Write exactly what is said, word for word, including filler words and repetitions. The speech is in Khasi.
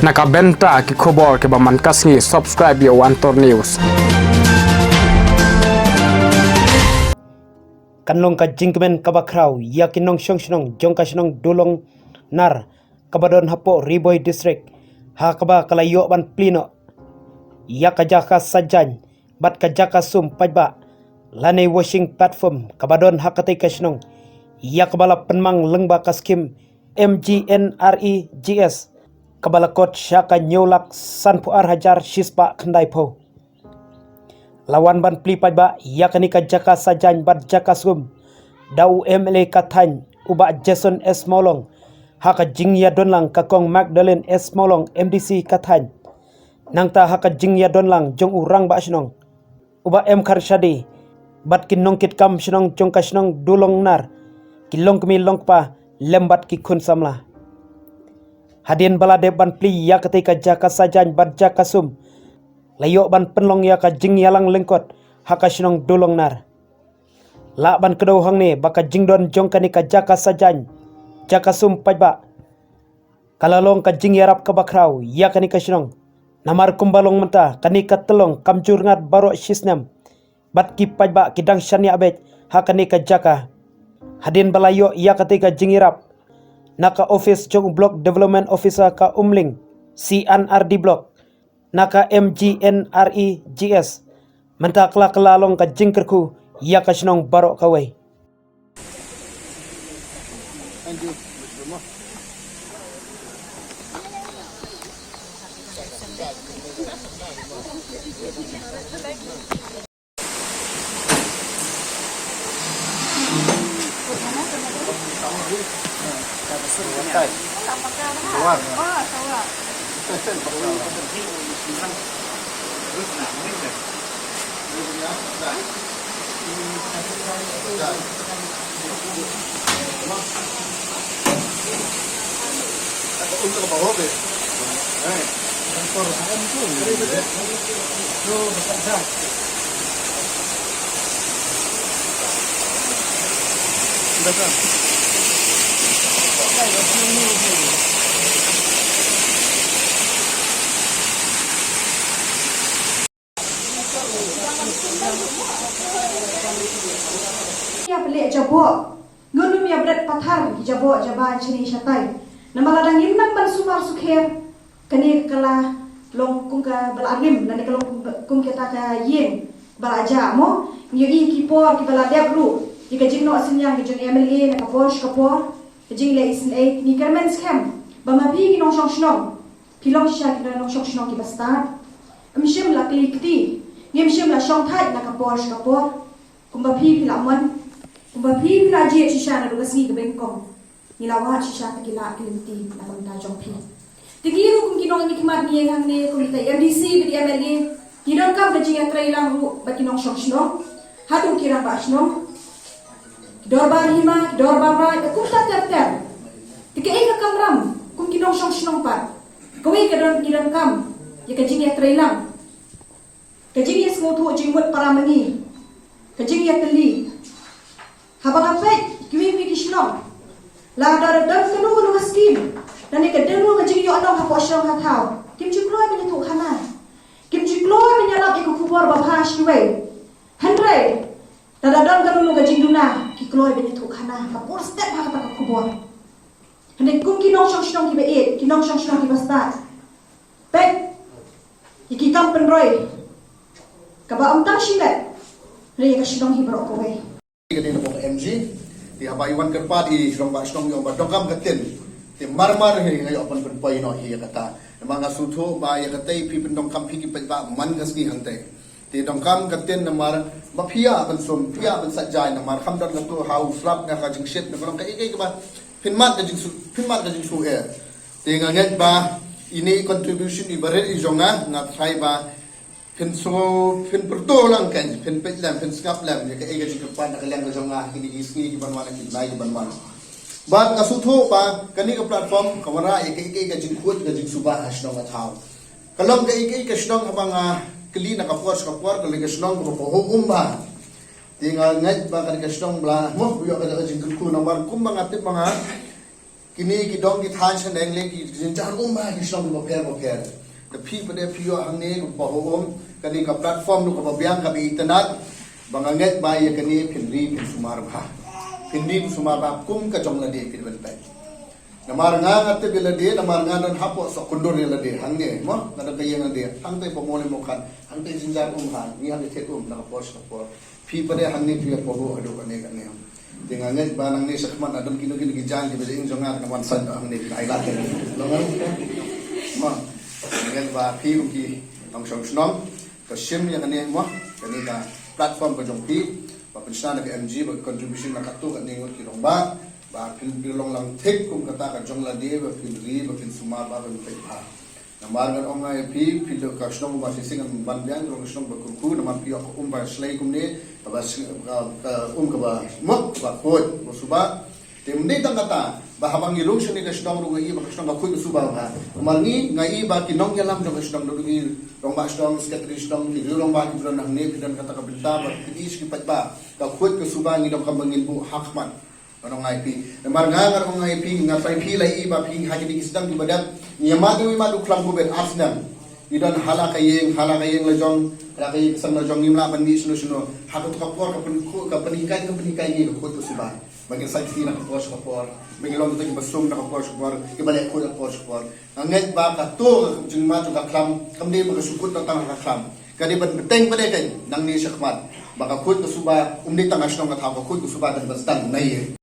Na ka bynta ki khubor kiba man ka sngi, subscribe ïa u Antor News. Kan long ka jingkmen kaba khraw ïa ki nongshong shnong jong ka shnong Dulongnar kaba don hapoh Ri Bhoi District, ha kaba ka la ïoh ban plie noh ïa ka jaka sajan bad ka jaka sum paidbah lane washing platform kaba don ha katei ka shnong, ïa kaba la pynmang lyngba ka skim M G N R E G S, kaba la kot sha ka hynñiew lak sanphew ar hajar shispah khyndaiphew. La wan ban plie paidbah ïa kane ka jaka sajan bad jaka sum da u M L A ka thaiñ, u Bah Jason S Mawlong, ha ka jingïadonlang ka Kong Magdalene S Mawlong, M D C ka thaiñ. Nangta ha ka jingïadonlang jong u Rangbah Shnong, u Bah M Kharshade, bad ki nongkitkam shnong jong ka shnong Dulongnar, ki longkmie longkpa lem bad ki khun samla. Hadien ba la dep ban plie ïa katei ka jaka sajan bad jaka sum, la ïoh ban pynlong ïa ka jingïalang lyngkot ha ka shnong Dulongnar. Lah ban kdew hangne ba ka jingdon jong kane ka jaka sajan, jaka sum paidbah, ka la long ka jingïarap kaba khraw ïa kane ka shnong. Namar kumba long mynta, kane ka tyllong kam ju rngat baroh shisnem bad ki paidbah ki dang shaniah beit ha kane ka jaka. Hadien ba la ïoh ïa katei ka jingïarap na ka office jong u Block Development Officer ka Umling, C and R D Block, na ka M G N R E G S, mynta ka la, ka la long ka jingkyrkhu ïa ka shnong baroh kawei. Ïa pynleh jaboh. Ngin ym ïa bret pathar ki jaboh jaba shane shatai. Namar lada ngim nang ban sumar sukher, kane ka la long kum kaba la rim, lane ka long kum kata ka ïing ba la jah mo. Ngi ïohi ki por kiba la dep ruh, ïa ka jingnoh synñiang ka jong M L A na ka por sha ka por, ka jingleh isynei, ngi kyrmen skhem ba ma phi ki nongshong shnong, phi long shisha ki nongshong shnong kiba stad. Ym shym la kli kti, ngim shym la shong thait na ka por sha ka por. Kumba phi phi la mon, kumba phi phi la jied shisha naduh ka sngi kaba nyngkong, ngi la wad shisha ba ki lad ki lynti na ka bynta jong phi. Te ngi ruh kum ki nongmihkhmat ngi ïeng hangne kum kita i M D C bad i M L A, ngi donkam ka jingïatreilang ruh bad ki nongshong shnong, haduh ki rangbah shnong, ki dorbar hima, ki dorbar raid, kumta ter ter. Te kaei ka kamram kum ki nongshong shnong pat? Kawei ka don, ngi donkam ïa ka jingïatreilang, ka jingïasngewthuh jingmut para ma ngi, ka jingïatylli. Haba nga peit kiwei kiwei ki shnong, lada don kano kano ka skim lane ka don kano ka jingïohnong hapoh shnong ha thaw, kim ju kloi ban ïathuh khana, kim ju kloi ban ïalap ïa ka khubor babha sha kiwei. Hynrei lada don kano kano ka jingduna, ki kloi ban ïathuh khana, ka por step ha kata ka khubor. Hynrei kum ki nongshong shnong kiba ïeit, ki nongshong shnong kiba stad, peit ïa ki kam pynroi kaba ym tang shimet, hynrei ïa ka shnong hi baroh kawei. Ka dei na ka M G, te haba i wan kyrpad i rangbah shnong i ong ba donkam ka tin. Te mar mar hi nga ïoh ban pynpoi noh hi ïa kata. Namar nga sngewthuh ba ïa katei phi pyndonkam phi ki paidbah man ka sngi hangtei. Te donkam ka tin namar ba phi ïa ban sum, phi ïa ban sait jai namar kham don kato ha u slap na ka jingshit na ka long kaei kaei kaba phin mad ka jingsu, phin mad ka jingsu eh. Te nga ngeit ba ine i contribution iba rit i jong nga, nga tharai ba phin sngew, phin pyrto lang kein, phin peit lem, phin sngap lem ïa kaei ka jingkyrpad na ka liang ka jong nga ha kine ki sngi kiban wan, ha ki bnai kiban wan. Bad nga sngewthuh ba kane ka platform ka wanrah ïa kaei kaei ka jingkhuid ka jingsuba ha shnong ha thaw. Ka long kaei kaei ka shnong haba nga kylli na ka por sha ka por, ka long ka shnong kaba pahuh um bha. Te nga ngeit ba kane ka shnong ba la, mo, ïoh ka jingkyrkhu namar kumba nga tip ba nga Kine ki dong ki thaiñ shaneng lei ki jynjar um ba ki shnong bapher bapher. Te phi pat de phi ïoh hangne ka pahuh um, kane ka platform ruh kaba biang kaba itynnad. Ba nga ngeit ba ïa kane phin ri phin sumar bha. Phin ri phin sumar bha kum ka jong lade phi ban peit. Namar nga nga tip ïa lade, namar nga don hapoh Sohkyndur ïa lade hangne, mo, nga don ka ïing lade, hangtei pa Mawlai Mawkhan, hangtei jynjar um ha, ngi hangtei thied um na ka por sha ka por. Phi pat de hangne phi ïa pahuh haduh kane kane. Te nga ngeit ba nangne shakhmat na don kino kino ki jaiñ kiba jingïaid jong nga, nga wan saiñ hangne phi ai lad kane. Long nga. Mo. Nga ngeit ba phi kum ki nongshong shnong ka shim ïa kane, mo, kane ka platform ka jong phi ba pynshna na ka M G ba contribution na katto katne ngut ki rangbah ba phin phi long lang thik kum kata ka jong lade ba phin ri ba phin sumar ba phin peit bha. Namar ngan ong nga ïa phi, phi dei ka shnong ba shisha ngan ban biang, ka shnong ba kyrkhu, namar phi ïoh ka um ba shlei kumne, kaba shi- ka, ka um kaba mut, kaba khuid, ba suba. Te ym dei tang kata ba haba ngi rung shane ka shnong ruh ngi ïoh ba ka shnong ka khuid ka suba bha. Namar ngi, nga ïoh ba ki nongïalam jong ka shnong, ruh ngi rangbah shnong, secretary shnong, ki rangbah ki briew hangne, phi don kata ka bynta ba phi ïoh ki paidbah, ka khuid ka suba ngi don kaba ngin buh ha khmat. Ngan ong nga ïa phi. Namar nga ngan ong nga ïa phi, nga trai phi la ïoh ba phi ha kine ki sdang kiba dep. Ngi ïa mad u, ïa mad u khlem khublei ar sdang. Ngi don ha la ka ïing, ha la ka ïing la jong, ha la ka ïing ka sem la jong, ngim lah ban mih shano shano. Ha kato ka por ka pyn- ka pynhikai, ka pynhikai ngi ka khuid ka suba. Ba ngin sa kti na ka por sha ka por. Ba ngin long kita kiba sum na ka por sha ka por. Kiba leh khuid na ka por sha ka por. Nga ngeit ba kato ka jingmad jong ka khlam, kam dei ba ka shu kut tang tang ha ka khlam. Ka dei ban bteng pat de kein, nangne shakhmat. Ba ka khuid ka suba, ym dei tang ha shnong ka thaw, ka khuid ka suba kan ban sdang na ïing.